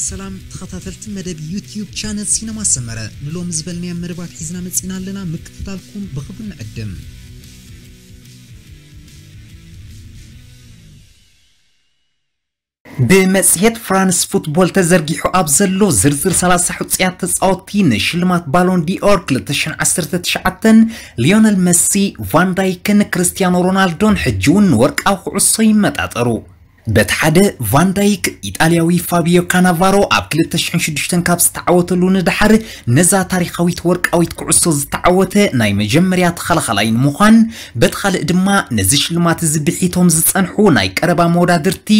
ሰላም ተኸታተልቲ መደብ ዩትዩብ ቻነል ሲነማ ሰመረ፣ ንሎም ዝበልናያ መደባት ሒዝና መጺና ኣለና። ምክትታልኩም ብኽብሪ ንዕድም። ብመጽሔት ፍራንስ ፉትቦል ተዘርጊሑ ኣብ ዘሎ ዝርዝር ሰላሳ ሕጹያት ተጻወትቲ ንሽልማት ባሎን ዲኦር ክልተ ሽሕን ዓሰርተ ትሽዓተን፣ ሊዮነል መሲ፣ ቫንዳይክን ክርስቲያኖ ሮናልዶን ሕጂ እውን ንወርቃዊ ኩዕሶ ይመጣጠሩ። በቲ ሓደ፣ ቫንዳይክ ኢጣልያዊ ፋቢዮ ካናቫሮ ኣብ ክልተ ሽሕን ሽዱሽተን ካብ ዝተዓወተሉ ንደሓር፣ ነዛ ታሪኻዊት ወርቃዊት ኩዕሶ ዝተዓወተ ናይ መጀመርያ ተኸላኻላይ ንምዃን፣ በቲ ካልእ ድማ ነዚ ሽልማት እዚ ብሒቶም ዝጸንሑ ናይ ቀረባ መወዳድርቲ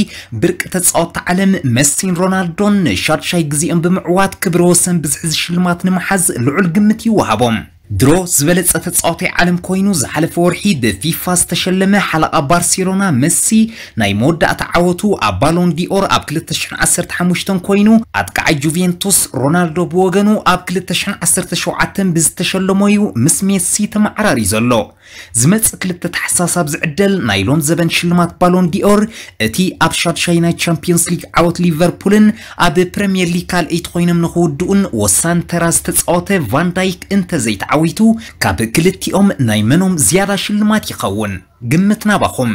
ብርቂ ተጻወትቲ ዓለም መሲን ሮናልዶን ንሻድሻይ ግዜኦም ብምዕዋት ክብረ ወሰን ብዝሒ እዚ ሽልማት ንምሓዝ ልዑል ግምት ይወሃቦም። ድሮ ዝበለጸ ተጻዋታይ ዓለም ኮይኑ ዝሓለፈ ወርሒ ብፊፋ ዝተሸለመ ሓለቓ ባርሴሎና መሲ ናይ መወዳእታ ዓወቱ ኣብ ባሎን ዲኦር ኣብ ክልተ ሽሕን ዓሰርተ ሓሙሽተን ኮይኑ፣ ኣጥቃዓይ ጁቬንቱስ ሮናልዶ ብወገኑ ኣብ ክልተ ሽሕን ዓሰርተ ሸውዓተን ብዝተሸለሞ'ዩ ምስ ሜሲ ተመዓራርዩ ዘሎ። ዝመጽእ ክልተ ታሕሳስ ኣብ ዝዕደል ናይ ሎም ዘበን ሽልማት ባሎን ዲኦር፣ እቲ ኣብ ሻድሻይ ናይ ቻምፒዮንስ ሊግ ዓወት ሊቨርፑልን ኣብ ፕረምየር ሊግ ካልኣይቲ ኮይኖም ንኽውድኡን ወሳኒ ተራ ዝተጻወተ ቫንዳይክ እንተዘይተዓዊቱ፣ ካብ ክልቲኦም ናይ መኖም ዝያዳ ሽልማት ይኸውን? ግምት ናባኹም።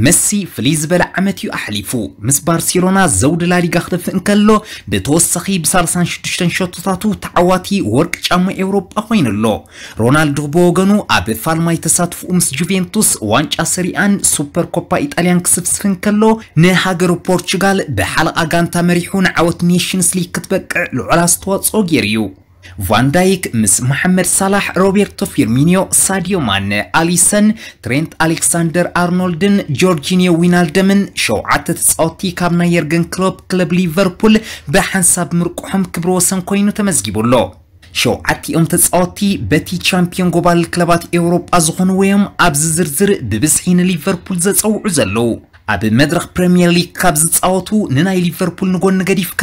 መሲ ፍልይ ዝበለ ዓመት እዩ ኣሕሊፉ። ምስ ባርሴሎና ዘውዲ ላሊጋ ክደፍእ እንከሎ፣ ብተወሳኺ ብሳልሳን ሽዱሽተን ሸቶታቱ ተዓዋቲ ወርቂ ጫማ ኤውሮጳ ኮይኑ ኣሎ። ሮናልዶ ብወገኑ ኣብ ፋልማይ ተሳትፎኡ ምስ ጁቬንቱስ ዋንጫ ሰሪኣን ሱፐር ኮፓ ኢጣልያን ክስፍስፍ እንከሎ፣ ንሃገሩ ፖርቹጋል ብሓለቓ ጋንታ መሪሑ ንዓወት ኔሽንስ ሊግ ክትበቅዕ ልዑል ኣስተዋጽኦ ገይሩ እዩ። ቫንዳይክ ምስ መሓመድ ሳላሕ፣ ሮቤርቶ ፊርሚኒዮ፣ ሳዲዮ ማነ፣ ኣሊሰን፣ ትሬንት ኣሌክሳንደር ኣርኖልድን ጆርጂኒዮ ዊናልደምን ሸውዓተ ተጻወትቲ ካብ ናይ የርገን ክሎፕ ክለብ ሊቨርፑል ብሓንሳብ ምርቁሖም ክብረ ወሰን ኮይኑ ተመዝጊቡ ኣሎ። ሸውዓቲኦም ተጻወትቲ በቲ ቻምፒዮን ጎባልል ክለባት ኤውሮጳ ዝኾንዎ እዮም ኣብዚ ዝርዝር ብብዝሒ ንሊቨርፑል ዘጸውዑ ዘለዉ። ኣብ መድረኽ ፕሪምየር ሊግ ካብ ዝጻወቱ ንናይ ሊቨርፑል ንጎኒ ገዲፍካ፣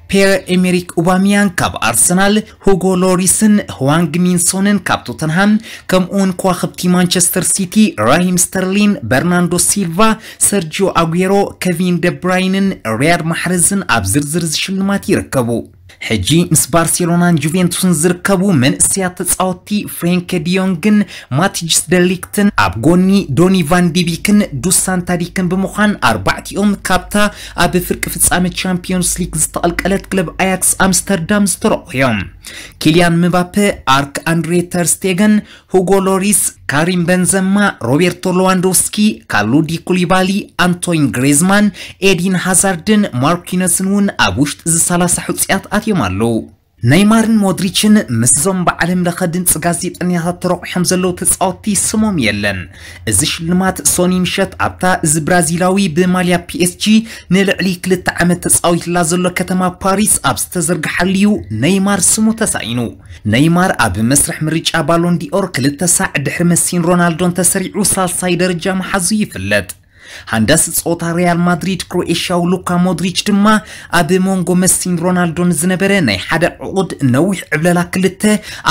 ፔር ኤሜሪክ ኡባሚያንግ ካብ ኣርሰናል፣ ሁጎ ሎሪስን ህዋንግ ሚንሶንን ካብ ቶተንሃም፣ ከምኡውን ከዋኽብቲ ማንቸስተር ሲቲ ራሂም ስተርሊን፣ በርናንዶ ሲልቫ፣ ሰርጂዮ ኣጉዌሮ፣ ከቪን ደብራይንን ሪያድ ማሕረዝን ኣብ ዝርዝር እዚ ሽልማት ይርከቡ። ሕጂ ምስ ባርሴሎናን ጁቬንቱስን ዝርከቡ መንእሰያት ተጻወትቲ ፍሬንክ ዲዮንግን ማቲጅስ ደሊክትን ኣብ ጎኒ ዶኒ ቫን ዲቢክን ዱሳን ታዲክን ብምዃን ኣርባዕቲኦም ካብታ ኣብ ፍርቂ ፍጻመ ቻምፒዮንስ ሊግ ዝተቐልቀለት ክለብ ኣያክስ ኣምስተርዳም ዝተረቑ እዮም። ኪልያን ምባፔ፣ ኣርክ ኣንድሬ ተርስቴገን፣ ሁጎ ሎሪስ፣ ካሪም በንዘማ፣ ሮቤርቶ ሎዋንዶስኪ፣ ካሉዲ ኩሊባሊ፣ ኣንቶይን ግሬዝማን፣ ኤዲን ሃዛርድን ማርኪነስን እውን ኣብ ውሽጢ እዚ ሰላሳ ሕጹያት ኣትዮም ኣለዉ። ነይማርን ሞድሪችን ምስዞም ብዓለም ለኸ ድምፂ ጋዜጠኛታት ተረቑሖም ዘለዉ ተጻወትቲ ስሞም የለን። እዚ ሽልማት ሶኒ ምሸት ኣብታ እዚ ብራዚላዊ ብማልያ ፒኤስጂ ንልዕሊ ክልተ ዓመት ተጻዊትላ ዘሎ ከተማ ፓሪስ ኣብ ዝተዘርግሓሉ'ዩ ነይማር ስሙ ተሳኢኑ። ነይማር ኣብ መስርሕ ምርጫ ባሎን ዲኦር ክልተ ሳዕ ድሕሪ መሲን ሮናልዶን ተሰሪዑ ሳልሳይ ደረጃ ምሓዙ ይፍለጥ። ሃንዳሲ ጸወታ ሪያል ማድሪድ ክሮኤሽያዊ ሉካ ሞድሪች ድማ ኣብ መንጎ መሲን ሮናልዶን ዝነበረ ናይ ሓደ ዕቑድ ነዊሕ ዕብለላ ክልተ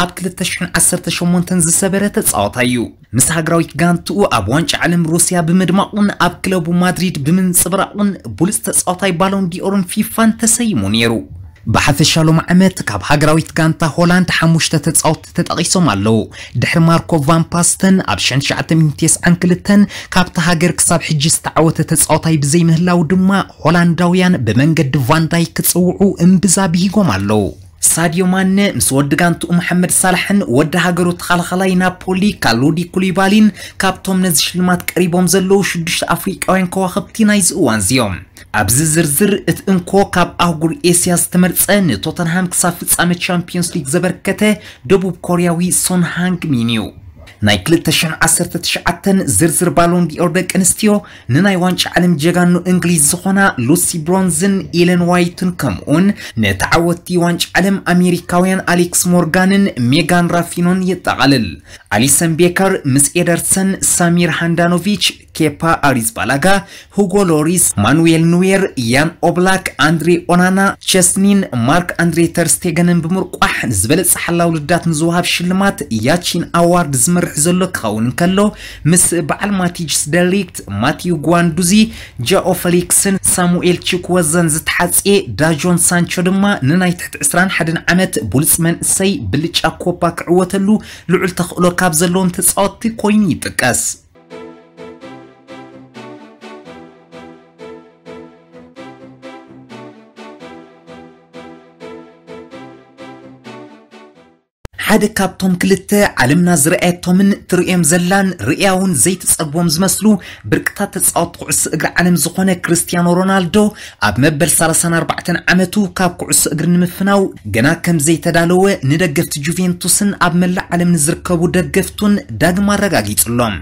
ኣብ ክልተ ሽሕን ዓሰርተ ሸሞንተን ዝሰበረ ተጻዋታይ እዩ። ምስ ሃገራዊት ጋንትኡ ኣብ ዋንጫ ዓለም ሩስያ ብምድማቑን ኣብ ክለቡ ማድሪድ ብምንጽብራቑን ብሉጽ ተጻዋታይ ባሎን ዲኦርን ፊፋን ተሰይሙ ነይሩ። ብሓፈሻ ሎም ዓመት ካብ ሃገራዊት ጋንታ ሆላንድ ሓሙሽተ ተጻወትቲ ተጠቒሶም ኣለዉ። ድሕሪ ማርኮ ቫን ፓስተን ኣብ ሽሕን ትሽዓተ ሚእትን ተስዓን ክልተን ካብታ ሃገር ክሳብ ሕጂ ዝተዓወተ ተጻዋታይ ብዘይምህላው ድማ ሆላንዳውያን ብመንገዲ ቫንዳይክ ክጽውዑ እምብዛ ብሂጎም ኣለዉ። ሳድዮ ማነ ምስ ወዲ ጋንትኡ መሓመድ ሳላሕን ወዲ ሃገሩ ተኸላኻላይ ናፖሊ ካሉዲ ኩሊባሊን ካብቶም ነዚ ሽልማት ቀሪቦም ዘለዉ ሽዱሽተ ኣፍሪቃውያን ከዋኽብቲ ናይዚ እዋን እዚኦም። ኣብዚ ዝርዝር እቲ እንኮ ካብ ኣህጉር ኤስያ ዝተመርጸ ንቶተንሃም ክሳብ ፍጻመ ቻምፒዮንስ ሊግ ዘበርከተ ደቡብ ኮርያዊ ሶን ሃንግ ሚን እዩ። ናይ ክልተ ሽሕን ዓሰርተ ትሽዓተን ዝርዝር ባሎን ዲኦር ደቂ ኣንስትዮ ንናይ ዋንጫ ዓለም ጀጋኑ እንግሊዝ ዝኾና ሉሲ ብሮንዝን ኢለን ዋይትን ከምኡውን ንተዓወትቲ ዋንጫ ዓለም ኣሜሪካውያን ኣሌክስ ሞርጋንን ሜጋን ራፊኖን የጠቓልል። ኣሊሰን ቤከር ምስ ኤደርሰን፣ ሳሚር ሃንዳኖቪች፣ ኬፓ ኣሪዝባላጋ፣ ሁጎ ሎሪስ፣ ማኑኤል ኑዌር፣ ያን ኦብላክ፣ ኣንድሬ ኦናና፣ ቸስኒን ማርክ ኣንድሬ ተርስቴገንን ብምርቋሕ፣ ዝበለጸ ሓላው ልዳት ንዝወሃብ ሽልማት ያቺን ኣዋርድ ዝመርሕ ዘሎ ክኸውን እንከሎ፣ ምስ በዓል ማቲጅስ ደሊክት፣ ማቲዩ ጓንዱዚ፣ ጃኦ ፈሊክስን ሳሙኤል ቺክወዘን ዝተሓጽየ ዳጆን ሳንቾ ድማ ንናይ ትሕቲ ዕስራን ሓደን ዓመት ቡልጽ መንእሰይ ብልጫ ኮፓ ክዕወተሉ ልዑል ተኽእሎ ካብ ዘለዎም ተጻወትቲ ኮይኑ ይጥቀስ። ሓደ ካብቶም ክልተ ዓለምና ዝረኣየቶምን ትርእዮም ዘላን ርእያ እውን ዘይትጸግቦም ዝመስሉ ብርቅታት ተጻወትቲ ኩዕሶ እግሪ ዓለም ዝኾነ ክርስቲያኖ ሮናልዶ፣ ኣብ መበል ሰላሳን ኣርባዕተን ዓመቱ ካብ ኩዕሶ እግሪ ንምፍናው ገና ከም ዘይተዳለወ ንደገፍቲ ጁቬንቱስን ኣብ መላእ ዓለም ንዝርከቡ ደገፍቱን ዳግም ኣረጋጊጹሎም።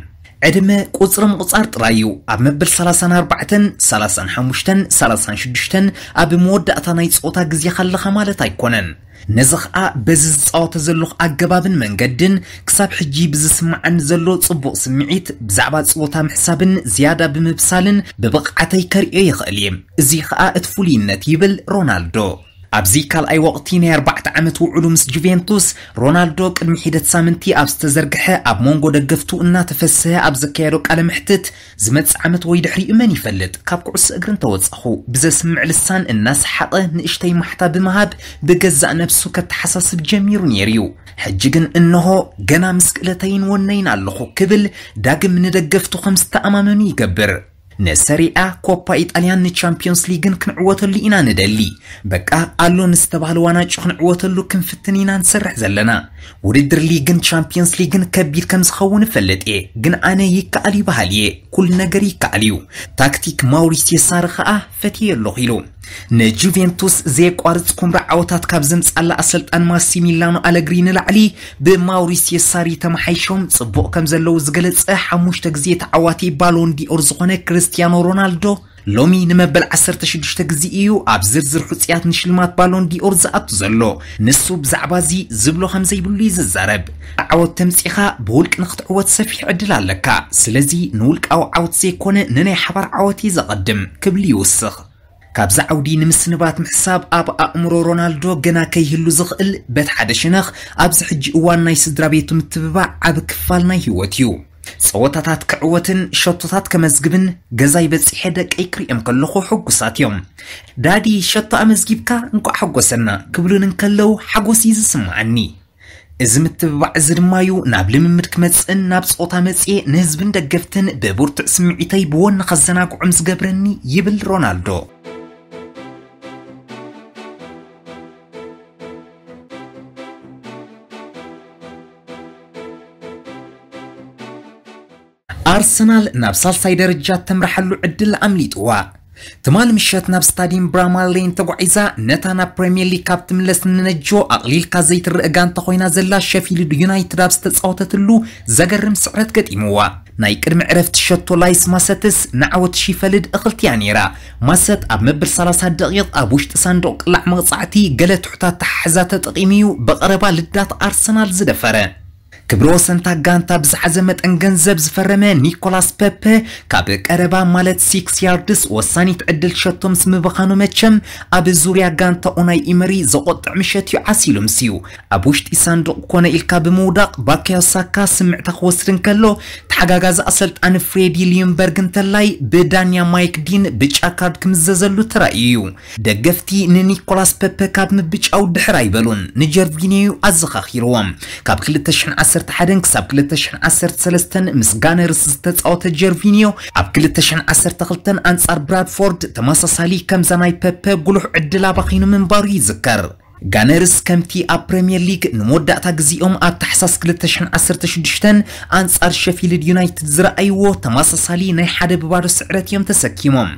ዕድመ ቁጽሪ ምቑጻር ጥራይ እዩ። ኣብ መበል ሰላሳን ኣርባዕተን፣ ሰላሳን ሓሙሽተን፣ ሰላሳን ሽዱሽተን ኣብ መወዳእታ ናይ ጸወታ ግዜኻ ኣለኻ ማለት ኣይኮነን። ነዚ ኸኣ በዚ ዝጻወተ ዘለኹ ኣገባብን መንገድን ክሳብ ሕጂ ብዝስምዓኒ ዘሎ ጽቡቕ ስምዒት ብዛዕባ ጸወታ ምሕሳብን ዝያዳ ብምብሳልን ብብቕዓተይ ከርእዮ ይኽእል እየ። እዚ ኸኣ እቲ ፍሉይነት ይብል ሮናልዶ። ኣብዚ ካልኣይ ወቕቲ ናይ ኣርባዕተ ዓመት ውዕሉ ምስ ጁቬንቱስ፣ ሮናልዶ ቅድሚ ሒደት ሳምንቲ ኣብ ዝተዘርግሐ ኣብ መንጎ ደገፍቱ እናተፈስሀ ኣብ ዘካየዶ ቃለ መሕትት፣ ዝመጽእ ዓመት ወይ ድሕሪኡ መን ይፈልጥ፣ ካብ ኩዕሶ እግሪ እንተወጻኹ፣ ብዘስምዕ ልሳን እናሰሓቐ ንእሽተይ ማሕታ ብምሃብ ብገዛእ ነብሱ ከተሓሳስብ ጀሚሩ ነይሩ እዩ። ሕጂ ግን እንሆ ገና ምስ ክእለተይን ወነይን ኣለኹ ክብል ዳግም ንደገፍቱ ከም ዝተኣማመኑ ይገብር። ንሰሪኣ፣ ኮፓ ኢጣልያን ንቻምፒዮንስ ሊግን ክንዕወተሉ ኢና ንደሊ። በቃ ኣሎ ንዝተባህለ ዋናጩ ክንዕወተሉ ክንፍትን ኢና ንሰርሕ ዘለና። ውድድር ሊግን ቻምፒዮንስ ሊግን ከቢድ ከም ዝኸውን እፈልጥ እየ፣ ግን ኣነ ይከኣል እዩ በሃሊ እየ። ኩሉ ነገር ይከኣል እዩ። ታክቲክ ማውሪሲዮ ሳሪ ኸኣ ፈትየ ኣለኹ ኢሉ። ንጁቬንቱስ ዘየቋርጽ ኩምራ ዓወታት ካብ ዘምጻላ ኣሰልጣን ማሲሚላኖ ኣለግሪ ንላዕሊ ብማውሪሲዮ ሳሪ ተመሓይሾም ጽቡቕ ከም ዘለዉ ዝገለጸ ሓሙሽተ ግዜ ተዓዋቲ ባሎን ዲኦር ዝኾነ ክርስቲያኖ ሮናልዶ ሎሚ ንመበል ዓሰርተ ሽዱሽተ ግዜ እዩ ኣብ ዝርዝር ሕጹያት ንሽልማት ባሎን ዲኦር ዝኣቱ ዘሎ። ንሱ ብዛዕባ እዚ ዝብሎ ከም ዘይብሉ እዩ ዝዛረብ። ዓወት ተምጺኻ ብውልቂ ንክትዕወት ሰፊሕ ዕድል ኣለካ። ስለዚ ንውልቃዊ ዓወት ዘይኮነ ንናይ ሓባር ዓወት እዩ ዘቐድም ክብል ይውስኽ። ካብዚ ዓውዲ ንምስንባት ምሕሳብ ኣብ ኣእምሮ ሮናልዶ ገና ከይህሉ ዝኽእል በት ሓደ ሸነኽ ኣብዚ ሕጂ እዋን ናይ ስድራ ቤቱ ምትብባዕ ዓቢ ክፋል ናይ ህይወት እዩ። ጸወታታት ክዕወትን ሸቶታት ከመዝግብን ገዛይ በጺሐ ደቀይ ክሪኦም ከለኹ ሕጉሳት እዮም። ዳዲ ሸቶ ኣመዝጊብካ እንቋዕ ሓጎሰና ክብሉን እንከለዉ ሓጎስ እዩ ዝስምዓኒ። እዚ ምትብባዕ እዚ ድማ እዩ ናብ ልምምድ ክመጽእን ናብ ጸወታ መጽኤ ንህዝብን ደገፍትን ብብርቱዕ ስምዒተይ ብወኒ ከዘናግዖም ዝገብረኒ ይብል ሮናልዶ። ኣርሰናል ናብ ሳልሳይ ደረጃ ተምርሓሉ ዕድል ኣምሊጥዋ። ትማል ምሸት ናብ ስታዲየም ብራማሌን ተጓዒዛ ነታ ናብ ፕሪምየር ሊግ ካብ ትምለስ ንነጆ ኣቕሊልካ ዘይትረእ ጋንታ ኮይና ዘላ ሸፊልድ ዩናይትድ ኣብ ዝተጻወተትሉ ዘገርም ስዕረት ገጢምዋ። ናይ ቅድሚ ዕረፍቲ ሸቶ ላይስ ማሰትስ ንዓወት ሺፈልድ እኽልትያ ነይራ። ማሰት ኣብ መብል ሰላሳ ደቂቕ ኣብ ውሽጢ ሳንዱቕ ቅላዕ መቕጻዕቲ ገለ ትሑት ኣተሓሕዛ ተጠቒሙ እዩ ብቐረባ ልዳት ኣርሰናል ዝደፈረ። ክብረ ወሰንታ ጋንታ ብዝሓዘ መጠን ገንዘብ ዝፈረመ ኒኮላስ ፐፐ ካብ ቀረባ ማለት ሲክስ ያርድስ ወሳኒት ዕድል ሸቶ ምስ ምብኻኑ መቸም ኣብ ዙርያ ጋንታ ኡናይ ኢመሪ ዘቆጥዕ ምሸት እዩ ዓሲሉ ምስዩ። ኣብ ውሽጢ ሳንዱቕ ኮነ ኢልካ ብምውዳቕ ባካዮ ሳካ ስምዕታ ክወስድ እንከሎ ተሓጋጋዚ ኣሰልጣኒ ፍሬዲ ሊዩምበርግ እንተላይ ብዳኛ ማይክ ዲን ብጫ ካርድ ክምዘዘሉ ተራእዩ እዩ። ደገፍቲ ንኒኮላስ ፐፐ ካብ ምብጫው ድሕር ኣይበሉን፣ ንጀርቪኒዮ ኣዘኻኺርዎም። ካብ ክልተ ሽሕን ዓሰርተ ሓደን ክሳብ ክልተ ሽሕን ዓሰርተ ሰለስተን ምስ ጋነርስ ዝተጻወተ ጀርቪኒዮ ኣብ ክልተ ሽሕን ዓሰርተ ክልተን ኣንጻር ብራድፎርድ ተመሳሳሊ ከምዛ ናይ ፐፐ ጉሉሕ ዕድል ኣባኺኑ ምንባሩ ይዝከር። ጋነርስ ከምቲ ኣብ ፕሪምየር ሊግ ንመወዳእታ ግዜኦም ኣብ ታሕሳስ ክልተ ሽሕን ዓሰርተ ሽዱሽተን ኣንጻር ሸፊልድ ዩናይትድ ዝረኣይዎ ተመሳሳሊ ናይ ሓደ ብባዶ ስዕረት እዮም ተሰኪሞም።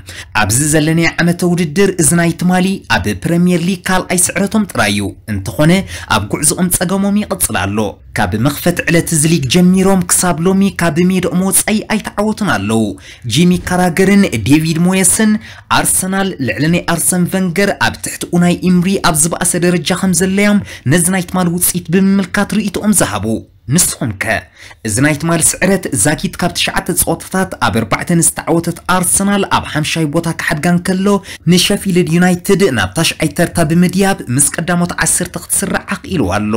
ኣብዚ ዘለናዮ ዓመተ ውድድር እዚ ናይ ትማሊ ኣብ ፕሪምየር ሊግ ካልኣይ ስዕረቶም ጥራይ እዩ። እንተኾነ ኣብ ጉዕዞኦም ጸገሞም ይቕጽል ኣሎ። ካብ መኽፈቲ ዕለት እዚ ሊግ ጀሚሮም ክሳብ ሎሚ ካብ ሜድኦም ወጻኢ ኣይተዓወቱን ኣለዉ። ጂሚ ካራገርን ዴቪድ ሞየስን ኣርሰናል ልዕሊ ናይ ኣርሰን ቨንገር ኣብ ትሕቲ ኡናይ ኢምሪ ኣብ ዝበኣሰ ደረጃ ከም ዘለዮም ነዚ ናይ ትማል ውጽኢት ብምምልካት ርእይቶኦም ዝሃቡ። ንስኹም ከ? እዚ ናይ ትማሊ ስዕረት ዛጊት ካብ ትሽዓተ ጸወታታት ኣብ ኣርባዕተ ንዝተዓወተት ኣርሰናል ኣብ ሓምሻይ ቦታ ክሓድጋ እንከሎ፣ ንሸፊልድ ዩናይትድ ናብ ታሽዓይ ተርታ ብምድያብ ምስ ቀዳሞት ዓሰርተ ክትስራዕ ኣኽኢልዋ ኣሎ።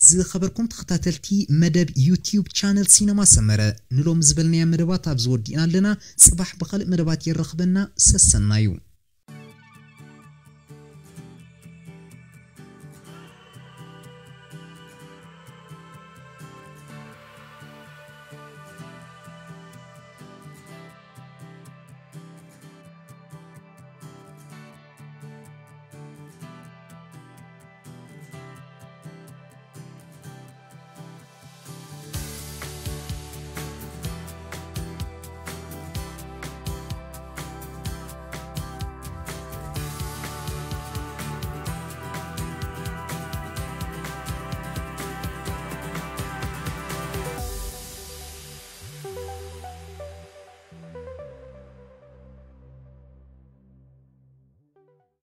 ዝኸበርኩም ተኸታተልቲ መደብ ዩቲዩብ ቻነል ሲነማ ሰመረ፣ ንሎም ዝበልናያ መደባት ኣብዚ ወዲእና ኣለና። ጽባሕ ብኻልእ መደባት የራኽበና። ሰሰናዩ።